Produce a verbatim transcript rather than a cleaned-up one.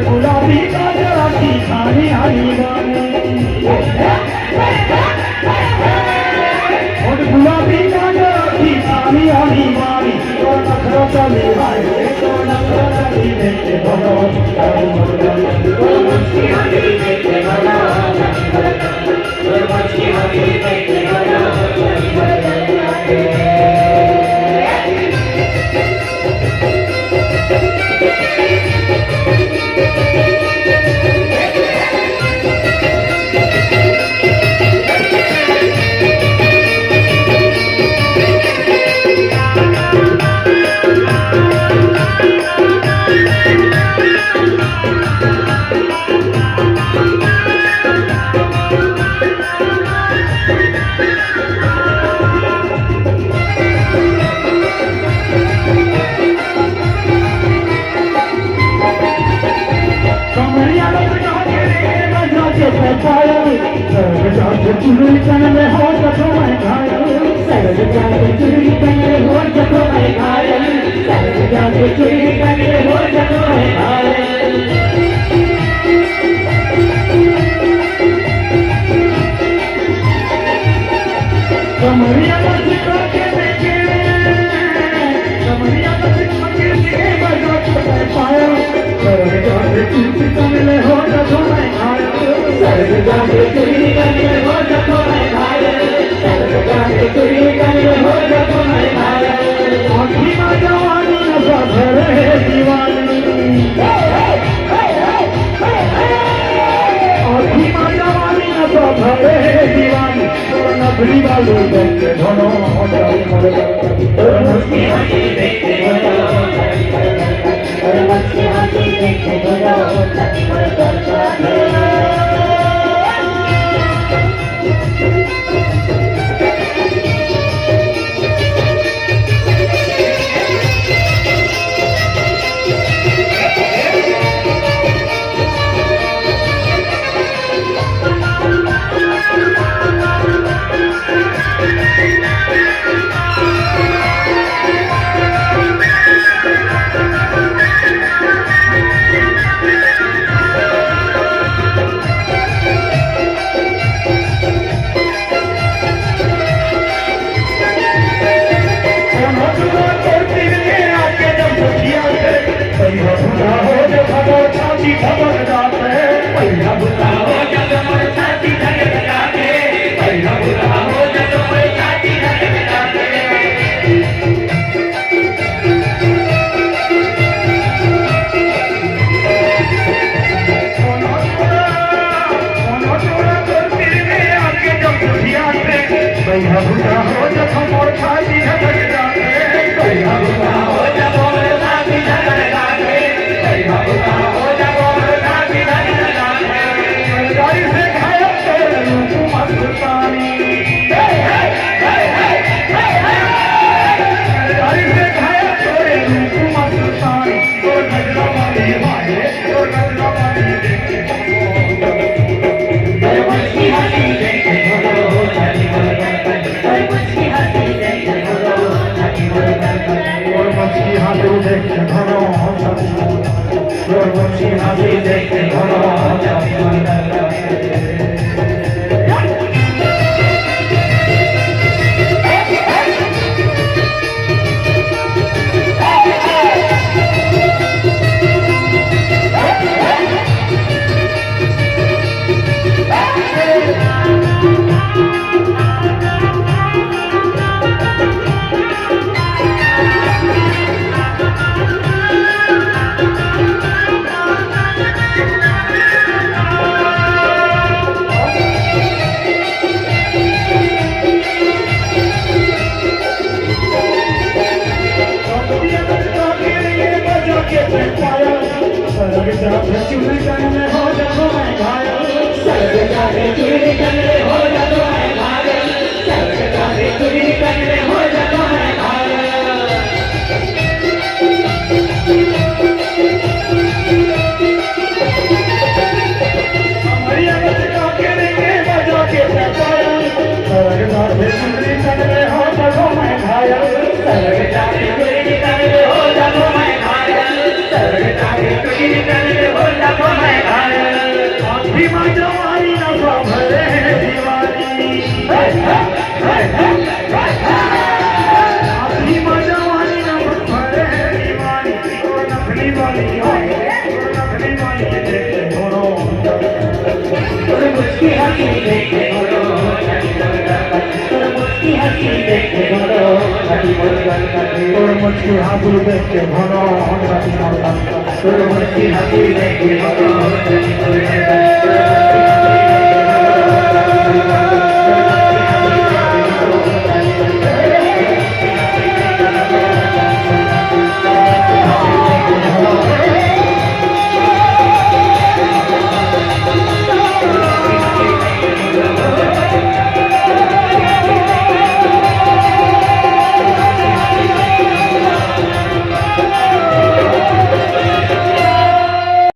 गुलाबी काजरा की छानी आनी बानी। और गुलाबी काजरा की छानी आनी बानी। तो नखरा चली भाई, तो नखरा चली देखे भलो। कमरिया नाच के देखे, कमरिया नाच के देखे, बजा के पायल। सर जाके चुप तन ले हो जा तो मैं घायल। सर जाके चुप तन ले हो जा तो मैं घायल। सर जाके चुप तन ले हो जा तो मैं घायल। आँखी में जवानी नशा भरे दीवानी। आँखी में जवानी नशा भरे दीवानी। नकली बालू देख के धनो हो जाए मर। तोर मुस्की हंसी देख के भलो, तोर मुस्की हंसी देख के भलो, तोर मुस्की हंसी देख के भलो, तोर मुस्की हंसी देख के भलो।